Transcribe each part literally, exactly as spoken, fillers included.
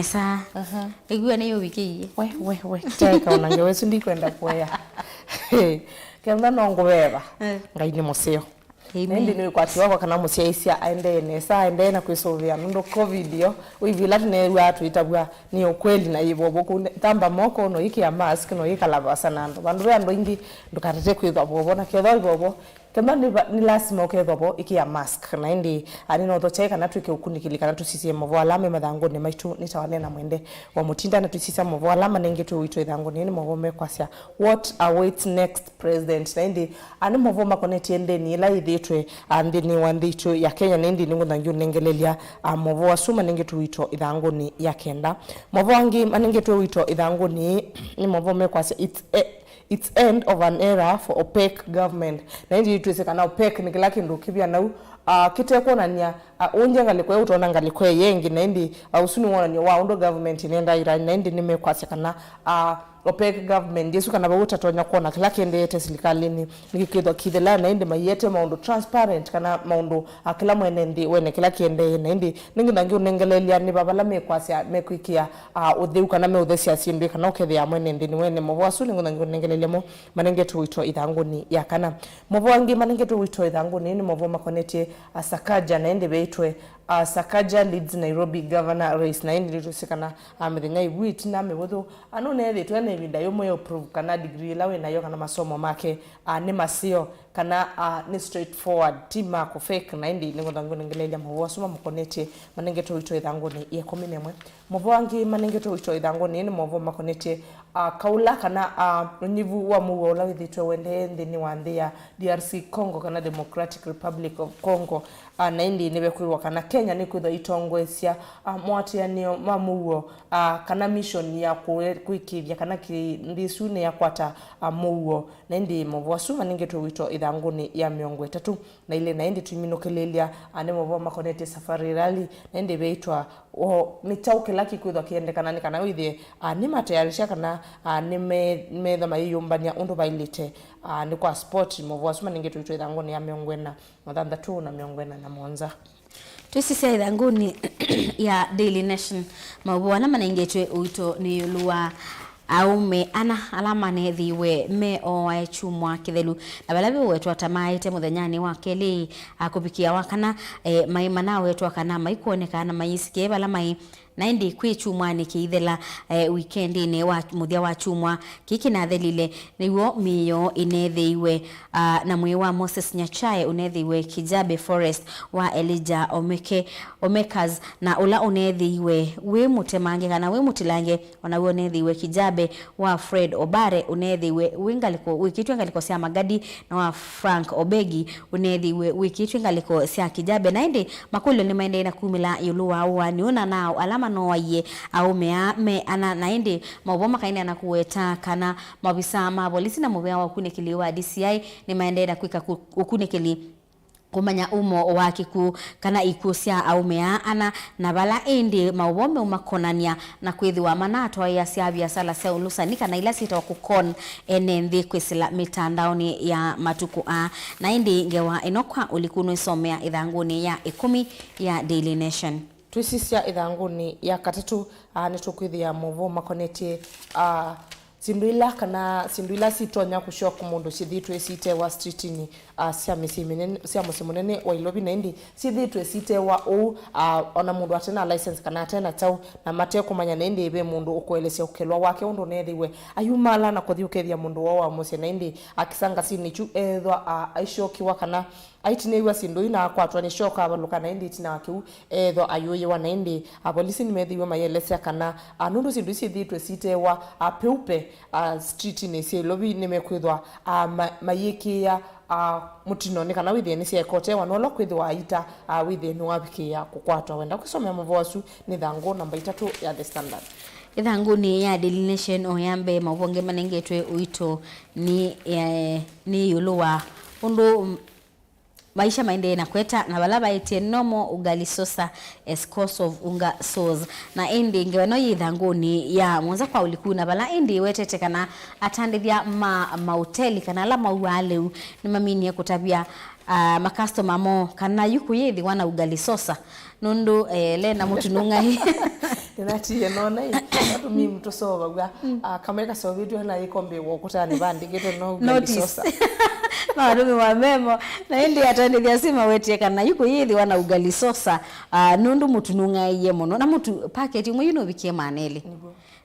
Nesa. Ĩw'a nĩ ũvikĩie. We, we, we, kĩtaeka ona ngewa ĩsu ndikwenda kuea. Kenda no ngũveva. Eh. Ngai nĩ mũseo. Amen. Na ĩndĩ nĩ ũkwati wakwa kana mũsyaĩĩsya aendee nesa, aendee na kwĩsũvĩa nũndũ covid yo, wĩvi ĩla tũneew'aa twĩtavw'a nĩ ũkweli na yĩ vovo kũu. Thamba moko, no yĩkĩa mask, no yĩkala vaasa na andũ. Vandũ ve andũ aingĩ, ndũkatate kwĩthwa vovo, na kethwa ĩ vovo, kenda nĩ va-, nĩ lasima ũkethwa vo, ĩkĩa mask. Na ĩndĩ, a, nĩnothokyai kana twĩke ũkunĩkĩli kana tũsisye mavo ala me mathangũnĩ maitũ. Nĩtawa Nena Mwende wa Mũtinda, na tũsisya mavo ala manengetwe ũito ĩthangũnĩ. Nĩ mavo mekwasya, "What awaits next president?" Na ĩndĩ, a, nĩ mavo makonetye ndeni ĩla yĩthĩĩtwe, a, nthĩnĩ wa nthĩ itũ ya Kenya. Na ĩndĩ nĩngũthangi ũnengelelya, a, mavo asu manengetwe ũito ĩthangũnĩ ya kenda. Mavo angĩ manengetwe ũito ĩthangũnĩ nĩ mavo mekwasya, it's, eh, It's end of an era for opaque government. Na ĩndĩ twĩsĩ kana opaque nĩ kĩla kĩndũ kĩvyanau, ah, kĩtekwonany'a, ah, ũngye ngalĩko ĩyo ũtonya ngalĩko ĩyo ĩngĩ, na ĩndĩ, ah, ũsu nĩ wonany'o wa ũndũ government ĩnendaa ĩrani, na ĩndĩ nĩmekwasya kana, ah, opaque government ĩsu kana vau ũtatonya kwona kĩla kĩendeete silikalĩnĩ nĩkĩkĩthwa kĩthela, na ĩndĩ maiete maũndũ transparent kana maũndũ, ah, kĩla mwene nthĩ wene kĩla kĩendee, na ĩndĩ nĩngĩthangi ũnengeleelya nĩ va vala mekwasya mekwĩkĩa a, ũtheu kana meũthesya syĩndũ kana ũkethĩa mwene nthĩ nĩwene. Mavo asu nĩngũthangi ũnengeleelya mo manengetwe ũito ĩthangũnĩ ya kana. Mavo angĩ manengetwe ũito ĩthangũnĩ nĩ mavo makonetye, a, Sakaja, na ĩndĩ veĩtwe, a, Sakaja leads Nairobi governor race, na ĩndĩ nĩtwĩsĩ kana, a, mĩthenya ĩvu ĩtina mĩvũthũ, a, nũneethĩtwe na ĩvinda yũmwe ya prove kana degree ĩla wĩ nayo kana masomo make, a, nĩ maseo. Kana, a, nĩ straightforward, ti ma kũ fake, na ĩndĩ nĩngũthangi ũnengeleelya mavo asu mamũkonetye manengetwe ũito ĩthangũnĩ ya ĩkũmi na ĩmwe. Mavo angĩ manengetwe ũito ĩthangũnĩ nĩ mavo makonetye, a, kaũla kana, a, ũnyivu wa mũuo ũla wĩthĩtwe ũendee nthĩnĩ wa nthĩ ya D R C Congo kana Democratic Republic of Congo. A, na ĩndĩ nĩvekwĩw'a kana Kenya nĩkwĩthwa itongoesya, a, moatĩanĩo ma mũuo, a, kana mission ya kũe-, kũĩkĩĩthya kana kĩ-, nthĩ ĩsu nĩyakwata, a, mũuo. Na ĩndĩ mavo asu manengetwe ũito ĩthangũnĩ ya mĩongo ĩtatũ na ilĩ, na ĩndĩ tũiminũkĩlĩĩlya, a, nĩ mavo makonetye Safari Rally, na ĩndĩ veĩtwa o nĩ kyaũ kĩla kĩkwĩthwa kĩendekana nĩ kana wĩthĩe, a, nĩmatayarisha kana, a, nĩme-, meethwa mayĩyũmbany'a ũndũ vaĩlĩte, a, nĩ kwa sport. Mavo asu manengetwe ũito ĩthangũnĩ ya mĩongo ĩna na thanthatũ na mĩongo ĩna na mũonza. Twĩsisya ĩthangũnĩ ya Daily Nation, maũvoo ala manengetwe ũito nĩ ĩũlũ wa aũme ana ala maneethĩiwe me ooae kyumwa kĩthelu, na vala veũwetwa ta maaĩte mũthenyanĩ wa kelĩ, a, kũvikĩa wa kana, e, maĩ manawetwa kana maikwoneka na mayĩsĩkĩe vala maĩ. Na ĩndĩ kwĩ kyumwanĩ kĩithela, e, wikendinĩ wa mũthya wa kyumwa kĩĩ kĩnathelile, nĩw'o mĩĩ yoo ĩneethĩiwe, a, na mwĩĩ wa Moses Nyachae ũneethĩiwe Kijabe Forest wa Elijah Omeke, Omekas, na ũla ũneethĩiwe wĩ mũtemange kana wĩ mũtilange, o naw'o ũneethĩiwe Kijabe wa Fred Obare ũneethĩiwe wĩ ngalĩko, wĩkĩtw'e ngalĩko sya Magadi, na wa Frank Obegi ũneethĩiwe wĩkĩtw'e ngalĩko sya Kijabe. Na ĩndĩ makũlyo nĩmaendee na kumĩla ĩũlũ wa ũaani ũũ na nao ala manooaie aũme aa me ana, na ĩndĩ maũvoo makaendeea na kũweta kana maovisaa ma volisi na mũvĩa wa ũkunĩkĩli wa D C I nĩmaendee na kwĩka ku-, ũkunĩkĩli kũmanya umo wa kĩkw'ũ kana ikw'ũ sya aũme aa ana, na vala ĩndĩ maũvoo meũ makonany'a na kwĩthĩwa manatwaĩĩasya viasala sya ũlũsani kana ila syĩtawa kũcon ene nthĩ kwĩsĩla mĩtandaonĩ ya matukũ aa. Na ĩndĩ ngewa ĩno kwa ũliku nũisomea ĩthangũnĩ ya ĩkũmi ya Daily Nation. Twĩsisya ĩthangũnĩ ya katatũ, a, nĩtũkwĩthĩa maũvoo makonetye, a, syĩndũ ila, kana syĩndũ ila sitonya kũshock mũndũ syĩthĩĩtwe syitewa streetinĩ, a, sya mĩsyĩ mĩnene, sya mũsyĩ mũnene wa Ilovi, na ĩndĩ syĩthĩĩtwe syitewa ũu, a, ona mũndũ ate na license kana ate na kyaũ, na mate kũmanya, na ĩndĩ ve mũndũ ũkũelesya ũkelwa wake ũndũ ũneethĩiwe ayumala na kũthi ũkethĩa mũndũ woo wa mũsyĩ, na ĩndĩ akĩsa ngasinĩ kyu eethwa, a, aishokiwa kana aitinĩw'a syĩndũ ii na akwatwa nĩ shock avalũka, na ĩndĩ ĩtina wa kĩu eethwa ayũyĩwa. Na ĩndĩ apolisi nĩmeethĩiwe mayĩelesya kana, a, nũndũ syĩndũ ii syĩthĩĩtwe syitewa, a, peupe, a, streetinĩ sya Ilovi nĩmekwĩthwa, a, ma-, mayĩkĩĩa, a, mũtino nĩ kana wĩthĩe nĩsyaeka ũtewa, na ũla kwĩthĩwa aita, a, wĩthĩe nĩwavikĩĩa kũkwatwa. Wenda kwĩsomea maũvoo asu nĩ thangũ namba itatũ ya The Standard. Ĩthangũnĩ ya Daily Nation o ya mbee, maũvoo angĩ manengetwe ũito nĩ, eh, nĩ ĩũlũ wa ũndũ maisha maendee na kweta, na vala vaĩtye no more ugali sosa as cost of unga soars. Na ĩndĩ ngewa ĩno yĩ ĩthangũnĩ ya mũonza kwa ũliku, na vala ĩndĩ ĩwetete kana atandĩthya ma mauteli kana ala mauaa lĩu nĩmaminie kũtavya, ah, makastoma moo kana yu kũyĩthĩwa na ugali sosa nũndũ, eh, le na mũtu nũng'aĩ. Nĩnatiie nona ĩ, atumii mũtũseũvaw'a, ah, kamwe kaseũvĩtw'e na ĩkombe wa ũkũtanĩ vandĩkĩtwe no Ugali Notice. Sosa. Maũndũ mĩwa memo. Na ĩndĩ atandĩthya asu mawetie kana yu kũyĩthĩwa na Ugali Sosa, ah, nũndũ mũtu nũng'aĩie mũno. Na mũtu paketi ũmwe yu nũvikie maana elĩ.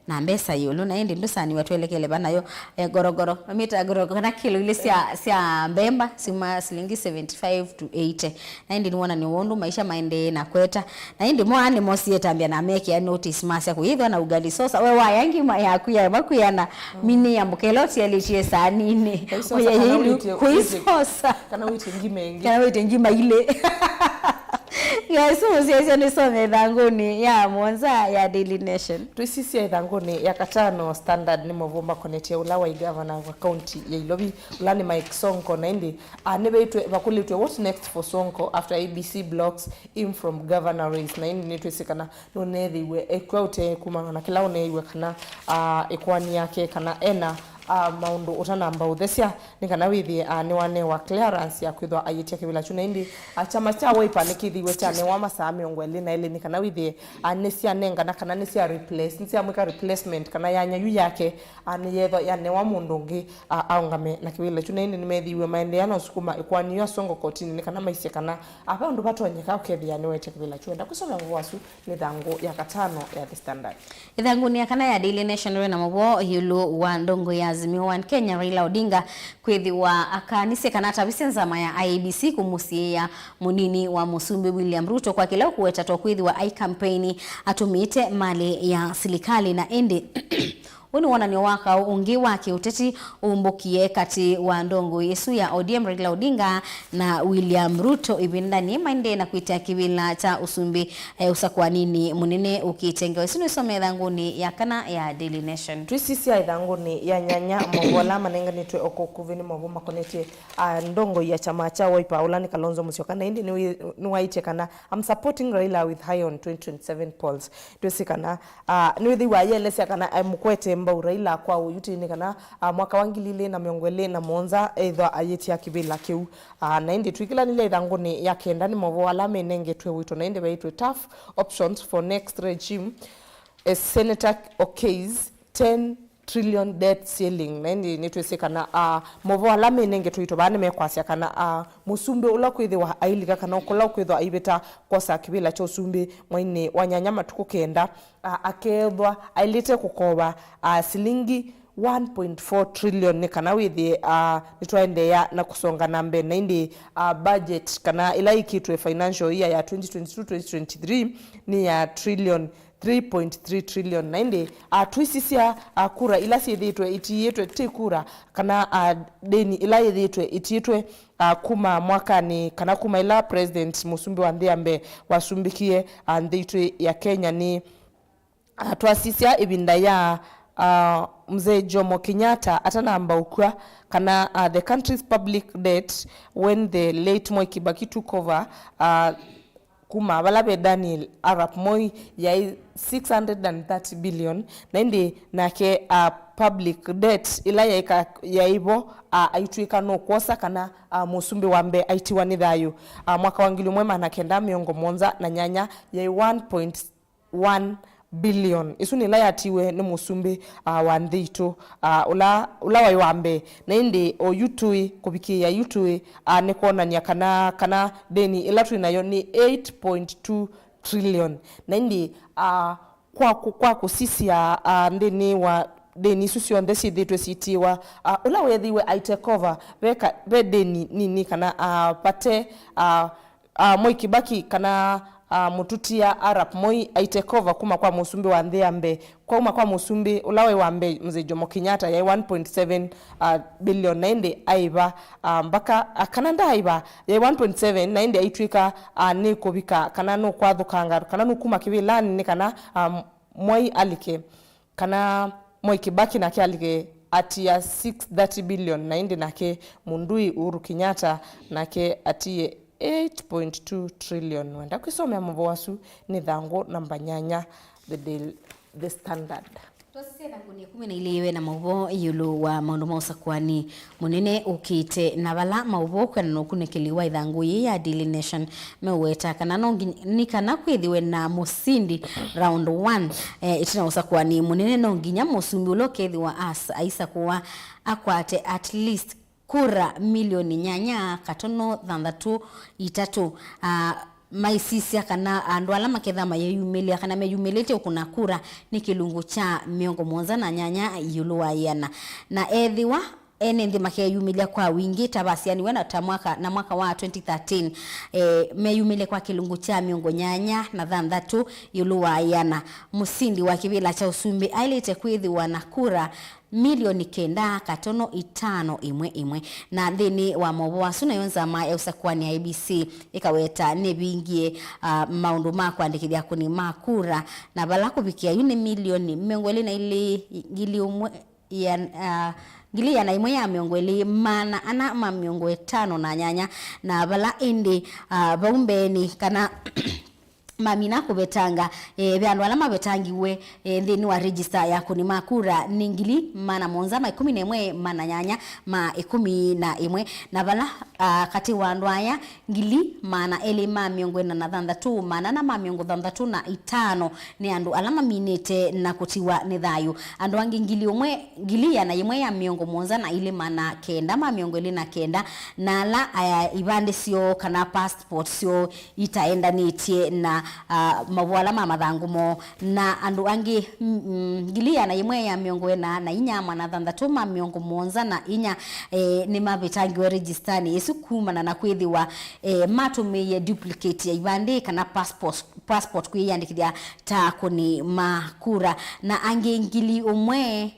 Na mbesa ĩũlũ, na ĩndĩ ndũsaniwa twelekele va nayo, eh, ngorongoro. Mamĩta ngorongoro, kana kĩlo ilĩ sya, sya mbemba, sima silingi seventy-five to eighty. Na ĩndĩ nĩwonanĩa ũndũ maisha maendee na kweta. Na ĩndĩ mo aa nĩmosie ĩtambya na mekĩa notice masya kũyĩthwa na Ugali Sosa. We waya ngima yaku yaema kwĩana, mini ya mũkela ũtialĩtie saninĩ. Kũisosa kana ũitie, Kũisosa. Kana wĩtie ngima ĩngĩ. Kana wĩtie ngima ilĩ. Guys, mũsyaisya nĩsome ĩthangũnĩ ya mũonza ya Daily Nation. Twĩsisya ĩthangũnĩ ya katano Standard nĩ maũvoo makonetye ũla waĩ gavana wa kaunti ya Ilovi, ũla nĩ Mike Sonko, na ĩndĩ, ah, nĩveĩtwe, vakũlĩtw'e, "What next for Sonko after A B C blocks him from governor race?" Na ĩndĩ nĩtwĩsĩ kana nũneethĩiwe ekw'a ũtee kumana na kĩla ũneeiwe kana, ah, ĩkoani yake kana ena, ah, maũndũ ũtanamba ũthesya, nĩ kana wĩthĩe, ah, nĩwanewa clearance ya kwĩthwa ayĩtya kĩvĩla kyu. Na ĩndĩ, ah, kyama kya Wiper nĩkĩthĩiwe kyanewa masaa mĩongo ĩlĩ na elĩ nĩ kana wĩthĩe, ah, nĩsyanengana kana nĩsya replace, nĩsyamwĩka replacement kana yanya yu yake, ah, nĩyeethwa yanewa mũndũ ũngĩ, ah, aũngame na kĩvĩla kyu. Na ĩndĩ nĩmeethĩiwe maendeea na ũsukuma ĩkoani yu ya Sonko kotinĩ nĩ kana maisye kana, ah, ve ũndũ vatonyeka ũkethĩa nĩwetya kĩvĩla kyu. Enda kwĩsomea mũvoo asu nĩ ĩthangũ ya katano ya The Standard. Ĩthangũnĩ ya kana ya Daily Nation, wĩ na mũvoo ĩũlũ wa ndongoi ya Azimio One Kenya, Raila Odinga, kwĩthĩwa akanisye kana atavisye nzama ya I E B C kũmũsiĩĩa mũnini wa mũsumbĩ William Ruto kwa kĩla ũkũwetatwa kwĩthĩwa aikampeini atũmĩĩte malĩ ya silikalĩ. Na ĩndĩ ũũ nĩ wonany'o wa kaũ ũngĩ wa kĩũteti ũmbũkie katĩ wa ndongoi ĩsu ya O D M, Raila Odinga, na William Ruto ĩvindanĩ maendee na kwĩtya kĩvĩla kya ũsumbĩ, eh, ũsakũaninĩ mũnene ũkĩte. Ngewa ĩsu nĩsome ĩthangũnĩ ya kana ya Daily Nation. Twĩsisya ĩthangũnĩ ya nyanya, maũvoo ala manenganĩtwe o kũkuvĩ nĩ maũvoo makonetye, ah, ndongoi ya kyama kya Wiper, ũla nĩ Kalonzo Musyoka, na ĩndĩ nĩwĩ-, nĩwaĩtye kana, "I'm supporting Raila with high on twenty twenty-seven polls." Twĩsĩ kana, ah, nĩwĩthĩwa ayĩelesya kana aimũkwete mbau Raila kwa ũyutĩnĩ kana, ah, mwaka wa ngili ilĩ na mĩongo ĩlĩ na mũonza ethwa ayĩtya kĩvĩla kĩu. Ah, na ĩndĩ twĩkĩlanĩlya ĩthangũnĩ ya kenda nĩ maũvoo ala menengetwe ũito, na ĩndĩ veĩtwe tough options for next regime as Senator Okai's ten trillion debt ceiling. Na ĩndĩ nĩtwĩsĩ kana, ah, maũvoo ala menengetwe ũito vaa nĩmekwasya kana, ah, mũsumbĩ ũla kwĩthĩwa ailika kana kũla ũkwĩthwa aivĩta kwosa kĩvĩla kya ũsumbĩ mweinĩ wa nyanya matukũ kenda, ah, akeethwa ailĩte kũkova, ah, silingi one point four trillion nĩ kana wĩthĩe, ah, nĩtwaendeea na kũsonga na mbee. Na ĩndĩ, ah, budget kana ĩla ĩkĩtwe financial year ya twenty twenty-two twenty twenty-three nĩ ya trillion three point three trillion. Na ĩndĩ, ah, twĩsisya, ah, kura ila syĩthĩĩtwe itiĩtwe, ti kura kana, ah, ndeni ĩla yĩthĩĩtwe itiĩtwe, ah, kuma mwakanĩ kana kuma ĩla President mũsumbĩ wa nthĩ ya mbee wasumbĩkie, ah, nthĩ itũ ya Kenya nĩ, ah, twasisya ĩvinda ya, ah, Mzee Jomo Kenyatta atanamba ũkw'a, kana, ah, the country's public debt when the late Mwai Kibaki took over, ah, kuma vala ve Daniel Arap Moi yaĩ six hundred and thirty billion, na ĩndĩ nake, ah, public debt ĩla yaĩka-, yaĩ vo, ah, aitw'ĩka nũkwosa kana, ah, mũsumbĩ wa mbee aitiwa nĩ thayũ. Ah, mwaka wa ngili ĩmwe maana kenda mĩongo mũonza na nyanya yaĩ one point one billion. Ĩsu nĩ ĩla yatiwe nĩ mũsumbĩ, ah, wa nthĩ itũ, ah, ũla, ũla waĩ wa mbee. Na ĩndĩ oyu tũĩ, kũvikĩĩa yu tũĩ, ah, nĩ kwonany'a kana, kana ndeni ĩla twĩ nayo nĩ eight point two trillion. Na ĩndĩ, ah, kwa kũ-, kwa kũsisya, ah, nthĩnĩ wa ndeni isu syonthe syĩthĩĩtwe syĩtiĩwa, ah, ũla weethĩiwe ai take over, ve ka-, ve ndeni nini kana, ah, vate, ah, ah, Mwai Kibaki kana, ah, mũtutia Arap Moi ai take over kuma kwa mũsumbĩ wa nthĩ ya mbee. Kwauma kwa mũsumbĩ ũla waĩ wa mbee, Mzee Jomo Kenyatta, yaĩ one point seven, ah, billion, na ĩndĩ aiva, ah, mbaka, ah, kana ndaaiva, yaĩ one point seven, na ĩndĩ aitw'ĩka, ah, nĩ kũvika kana nũkwathũkanga kana nũkuma kĩvĩlanĩ nĩ kana, ah, Mwai alike, kana Mwai Kibaki nake alike atia six thirty billion, na ĩndĩ nake mũndui Uhuru Kenyatta nake atie eight point two trillion. Wenda kwĩsomea maũvoo asu nĩ thangũ namba nyanya, The Daily, The Standard. Ĩthangũnĩ ya ĩkũmi na ilĩ yĩve na maũvoo ĩũlũ wa maũndũ ma ũsakũani mũnene ũkĩte, na vala maũvoo kwĩanana na ũkunĩkĩli wa ĩthangũ yĩĩ ya Daily Nation meũweta kana no ngi-, nĩ kana kwĩthĩwe na mũsindi round one, eh, ĩtina wa ũsakũani mũnene, no nginya mũsumbĩ ũla ũkethĩwa as-, aisakũwa akwate at least kura milioni nyanya katono thanthatũ itatũ. Ah, maisisya kana andũ ala maketha mayeyumĩlya kana meyumĩlĩte ũkũna kura nĩ kĩlungu kya mĩongo mũonza na nyanya ĩũlũ wa ĩana. Na ethĩwa ene nthĩ makeyumĩlya kwa wingĩ ta vasianiwe na ta mwaka, na mwaka wa twenty thirteen, eh, meyumĩlye kwa kĩlungu kya mĩongo nyanya na thanthatũ ĩũlũ wa ĩana, mũsindi wa kĩvĩla kya ũsumbĩ aĩlĩte kwĩthĩwa na kura milioni kenda katono itano ĩmwe ĩmwe. Na nthĩnĩ wa maũvoo asu, nayo nzama ya ũsakũani ya A B C ĩkaweta nĩvingie, ah, maũndũ ma kũandĩkĩthya akũni ma kura, na vala kũvikĩa yu nĩ milioni mĩongo ĩlĩ na ilĩ ngili ũmwe ya, ah, ngili ĩana ĩmwe ya mĩongo ĩlĩ maana ana ma mĩongo ĩtano na nyanya, na vala ĩndĩ, ah, vau mbeenĩ kana mamina kũvetanga, eh, ve andũ ala mavetangiwe, eh, nthĩnĩ wa register ya akũni ma kura nĩ ngili maana mũonza ma ĩkũmi na ĩmwe maana nyanya ma ĩkũmi na ĩmwe, na vala, ah, katĩ wa andũ aya ngili maana elĩ ma mĩongo ĩna na thanthatũ maana ana ma mĩongo thanthatũ na itano nĩ andũ ala maminĩte na kũtiwa nĩ thayũ. Andũ angĩ ngili ũmwe, ngili ĩana yĩmwe ya mĩongo mũonza na ilĩ maana kenda ma mĩongo ĩlĩ na kenda, na ala, ah, ivandĩ syoo kana passport syoo itaendanĩtye na, ah, maũvoo ala ma mathangũ moo. Na andũ angĩ, mm, mm, ngili ĩana yĩmwe ya mĩongo ĩna na inya maana thanthatũ ma mĩongo mũonza na inya, eh, nĩmavetangiwe registanĩ ĩsu kumana na kwĩthĩwa, eh, matũmĩie duplicate ya ivandĩ kana passport, passport kwĩyĩandĩkĩthya ta akũni ma kura. Na angĩ ngili ũmwe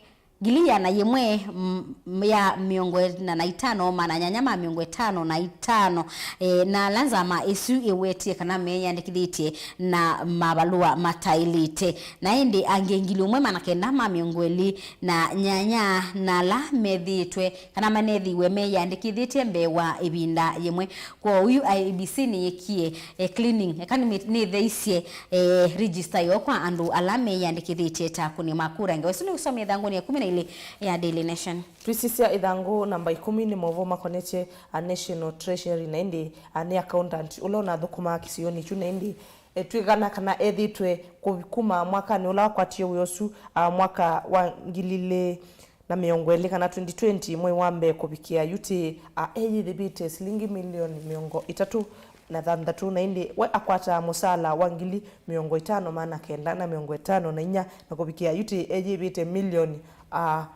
ngili ĩana yĩmwe, mm, ya mĩongo ĩna na itano maana nyanya ma mĩongo ĩtano na itano, eh, na ala nzama ĩsu ĩwetie kana meyĩandĩkĩthĩtye na mavalũa mataĩlĩte. Na ĩndĩ angĩ ngili ũmwe maana kenda ma mĩongo ĩlĩ na nyanya na ala methĩĩtwe kana manethiwe meyĩandĩkĩthĩtye mbee wa ĩvinda yĩmwe. Kwoou A B C nĩyĩkie, eh, cleaning, eka nĩ-, nĩtheisye, eh, register yoo kwa andũ ala meyĩandĩkĩthĩtye ta akũni ma kura. Ngewa ĩsu nĩũsomie ĩthangũnĩ ya ĩkũmi na ilĩ ya Daily Nation. Twisisya ĩthangũ namba ĩkũmi nĩ maũvoo makonetye a National Treasury, na ĩndĩ, a, nĩ accountant ũla ũnathũkũmaa kĩsionĩ kyu, na ĩndĩ, e, twĩkana kana ethĩtwe kũ-, kuma mwakanĩ ũla wakwatie wĩa ũsu, a, mwaka wa ngili ilĩ na mĩongo ĩlĩ kana twenty twenty, mwei wa mbee kũvikĩa yu tĩ, a, eyĩthĩvĩte silingi milioni mĩongo ĩtatũ na thanthatũ, na ĩndĩ we akwataa mũsaala wa ngili mĩongo ĩtano maana kenda na mĩongo ĩtano na inya, na kũvikĩa yu tĩ eyĩvĩte milioni, a,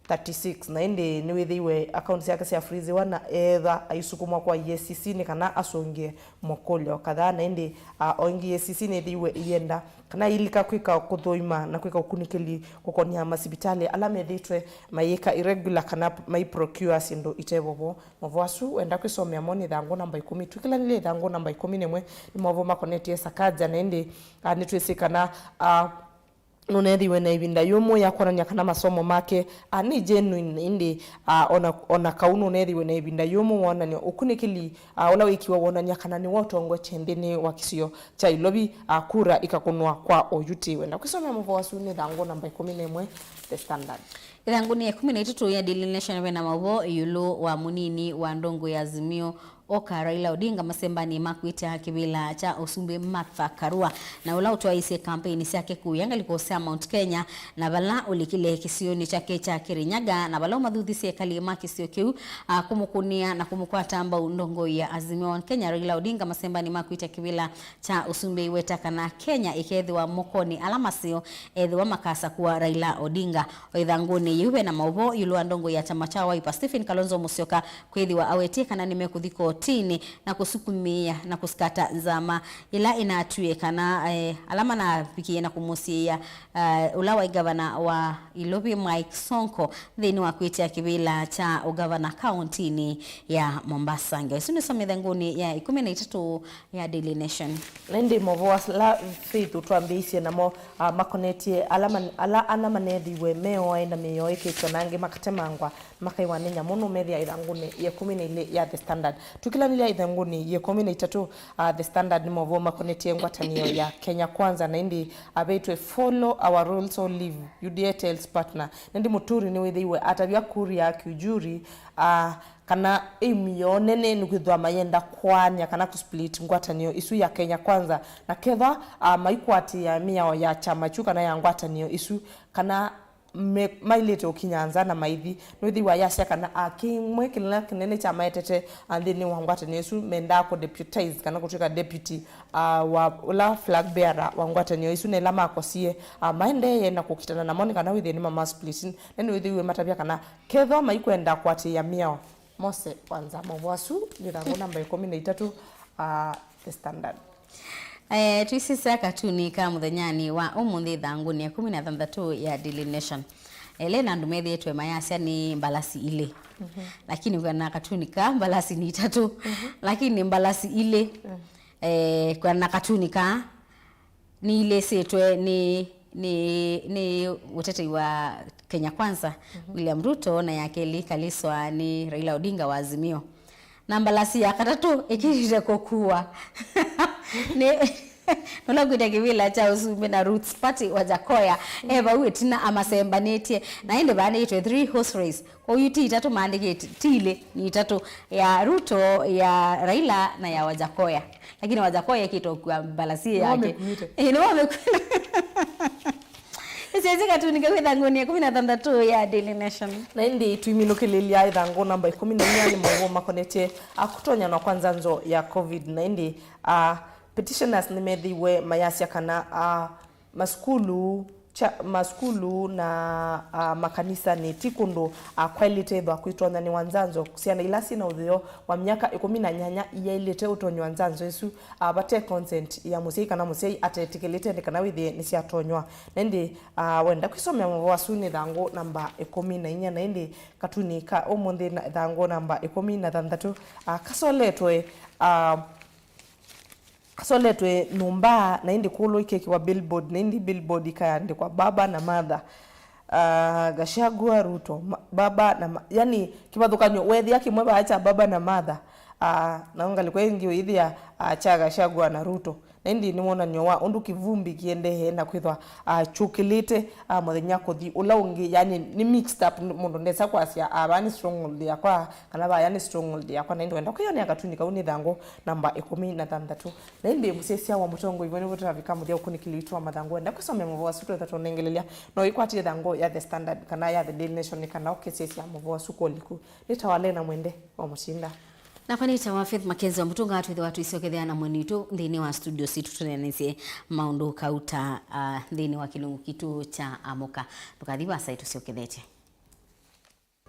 thirty-six, na ĩndĩ nĩwĩthĩiwe accounts syake sya freeziwa na eethwa aisukumwa kwa E A C C nĩ kana asũngĩe makũlyo kadhaa, na ĩndĩ, a, o ĩngĩ E A C C nĩthĩiwe ĩyenda kana ilika kwĩka kũthũima na kwĩka ũkunĩkĩli kũkonĩa masivitalĩ ala methĩĩtwe mayĩka irregular kana mai procure syĩndũ ite vovoo. Maũvoo asu wenda kwĩsomea mo nĩ ĩthangũ namba ĩkũmi. Twĩkĩlanĩlye ĩthangũ namba ĩkũmi na ĩmwe nĩ maũvoo makonetye Sakaja, na ĩndĩ, a, nĩtwĩsĩ kana, a, nũneethiwe na ĩvinda yũmũ ya kwonany'a kana masomo make, a, nĩ genuine, ĩndĩ, a, ona, ona kau nũneethiwe na ĩvinda yũmũ wonany'a ũkunĩkĩli, a, ũla wĩkiwe wonany'a kana nĩwe ũtongoetye nthĩnĩ wa kĩsio kya Ilovi, a, kura ikakũnwa kwa oyuti. Wenda kwĩsomea mũvoo asu nĩ ĩthangũ namba ĩkũmi na ĩmwe, The Standard. Ĩthangũnĩ ya ĩkũmi na itatũ ya Daily Nation ve na maũvoo ĩũlũ wa mũnini wa ndongo ya Azimio, oka Raila Odinga masembanĩ ma kwĩtya kĩvĩla kya ũsumbĩ Martha Karua, na ũla ũtwaĩĩsye kampeini syake kũya ngalĩko sya Mount Kenya, na vala ũlikile kĩsionĩ kyake kya Kirinyaga, na vala ũmathuthisye ekalĩ ma kĩsio kĩu, a, kũmũkũnĩa na kũmũkwata mbau ndongoi ya Azimio One Kenya Raila Odinga masembanĩ ma kwĩtya kĩvĩla kya ũsumbĩ aiweta kana Kenya ĩkethĩwa mokonĩ ala maseo ethĩwa makasakũa Raila Odinga. O ĩthangũnĩ yĩu ve na maũvoo ĩũlũ wa ndongoi ya kyama kya Wiper Stephen Kalonzo Musyoka kwĩthĩwa awetie kana nĩmekũthi kotinĩ na kũsukumĩĩa na kũsikata nzama ĩla ĩnatwie kana, eh, ala manavikie na kũmũsiĩĩa, eh, ũla waĩ ngavana wa Ilovi Mike Sonko nthĩnĩ wa kwĩtya kĩvĩla kya ũgavana kauntinĩ ya Mombasa. Ngewa ĩsu nĩsome ĩthangũnĩ ya ĩkũmi na itatũ ya Daily Nation. Na ĩndĩ maũvoo ala Faith ũtwambĩĩisye namo, a, makonetye ala man-, ala ana maneethiwe meoae na mĩĩ yoo ĩkĩtw'a na angĩ makatemangwa, makaiwa nĩ nyamũ nũmethĩa ĩthangũnĩ ya ĩkũmi na ilĩ ya The Standard. Tũkĩlanĩlya ĩthangũnĩ ya ĩkũmi na itatũ, uh, The Standard nĩ maũvoo makonetye ngwatanĩo ya Kenya Kwanza, na ĩndĩ aveĩtwe "Follow our rules or leave," U D A tells partner. Na ĩndĩ Mũturi nĩwĩthĩiwe atavya kuri ya kiujuri, uh, kana aim yoo nene nĩ kwĩthĩwa mayenda kũaany'a kana kũsplit ngwatanĩo ĩsu ya Kenya Kwanza, na kethwa, uh, maikwatĩĩa mĩao ya kyama kyu kana ya ngwatanĩo ĩsu, kana me-, mailĩte ũkinya nza na maithi. Nĩwĩthĩwa yasya kana, a, kĩmwe kĩla kĩnene kyamaetete, a, nthĩnĩ wa ngwatanĩo ĩsu mendaa kũ deputize kana kũtw'ĩka deputy, a, wa ũla flag bearer wa ngwatanĩo ĩsu, na ĩla makosie, a, maendee na kũkitana namo nĩ kana wĩthĩe nĩ mama splitting. Na nĩwĩthĩiwe matavya kana kethwa maikwenda kũatĩĩa mĩao. Mose Wanza, maũvoo asu nĩ ĩthangũ namba ĩkũmi na itatũ, a, The Standard. Eh, tũisisya katuni ka mũthenyanĩ wa ũmũnthĩ ĩthangũnĩ ya ĩkũmi na thanthatũ ya Daily Nation. Ele na andũ methĩĩtwe mayasya nĩ mbalasi ilĩ. Mhm. Lakini kwĩana katuni ka mbalasi nĩ itatũ. Mhm. Lakini mbalasi ilĩ. Mhm. Eh, kwĩana katuni ka nĩilĩsĩtwe nĩ, nĩ, nĩ ũtetei wa Kenya Kwanza, mhm, William Ruto, na ya kelĩ ĩkaliswa nĩ Raila Odinga wa Azimio. Na mbalasi ya katatũ ĩkĩlĩte kũkuwa nĩ nũla kwĩtya kĩvĩla kya ũsumbĩ na Roots Party, Wajakoya, e vau ĩtina amasembanĩtye. Na ĩndĩ vaandĩkĩtwe three horse race. Kwoou ti itatũ maandĩkĩte, ti ilĩ, nĩ itatũ, ya Ruto, ya Raila, na ya Wajakoya. Lakini Wajakoya ekĩte ũkua mbalasi yake. Nĩwamĩkuĩte. Ĩĩ, nĩwamĩkuĩte. Ĩsĩ katuni kau ĩthangũnĩ ya ĩkũmi na thanthatũ ya Daily Nation. Na ĩndĩ tũiminũkĩlĩlya ĩthangũ namba ĩkũmi na inya nĩ maũvoo makonetye, a, kũtonyanwa kwa nzanzo ya covid. Na ĩndĩ, a, petitioners nĩmethĩiwe mayasya kana, a, masukulu, kya, masukulu na, a, makanisa nĩ ti kũndũ, a, kwaĩlĩte ĩthwa kwĩtonyanĩwa nzanzo. Syana ila syĩ na ũtheo wa myaka ĩkũmi na nyanya iyaĩlĩte ũtonywa nzanzo ĩsu, a, vate consent ya mũsyai kana mũsyai atetĩkĩlĩte nĩ kana wĩthĩe nĩsyatonywa. Na ĩndĩ, a, wenda kwĩsomea maũvoo asu nĩ ĩthangũ namba ĩkũmi na inya, na ĩndĩ katuni ka ũmũnthĩ na ĩthangũ namba ĩkũmi na thanthatũ, a, kasoletwe, a, kasoletwe nyũmba, na ĩndĩ kũlũ ikekĩwa billboard, na ĩndĩ billboard ikaandĩkwa Baba na Mother. Ah, Gachagua, Ruto, ma-, Baba na ma-, yani, kĩvathũkany'o, weethĩa kĩmwe vaa kya Baba na Mother, ah, na ngalĩko ĩngĩ ũyĩthĩa, ah, kya Gachagua na Ruto. Na ĩndĩ nĩ wonany'o wa ũndũ kĩvumbi kĩendee na kwĩthwa, ah, kyũkĩlĩte, ah, mũthenya kũthi ũla ũngĩ, yani, nĩ mixed up, mũndũ ndesa kwasya, ah, vaa nĩ stronghold yakwa, kana vaya nĩ stronghold yakwa, na ĩndĩ wenda kwĩyonea katuni kau nĩ ĩthangũ namba ĩkũmi na thanthatũ. Na ĩndĩ mũsyaĩĩsya wa mũtongoi, vo nĩvo tũtavika mũthya ũkunĩkĩli witũ wa mathangũ. Wenda kwĩsomea maũvoo asu twetha tũnengelelya, no wĩkwatĩe ĩthangũ ya The Standard kana ya The Daily Nation nĩ kana ũkĩsyaĩĩsya maũvoo asu kũliku. Nĩtawa Lena Mwende wa Mũtinda. Nakwa nĩtawa Faith Mackenzie wa Mũtũnga, twĩthĩwa tũisyokethea na mũeni witũ nthĩnĩ wa studio sitũ tũneenanĩsye maũndũ kauta, ah, nthĩnĩ wa kĩlungu kitũ kya Amũka. Ndũkathi vasa, ĩtũsyokethetye.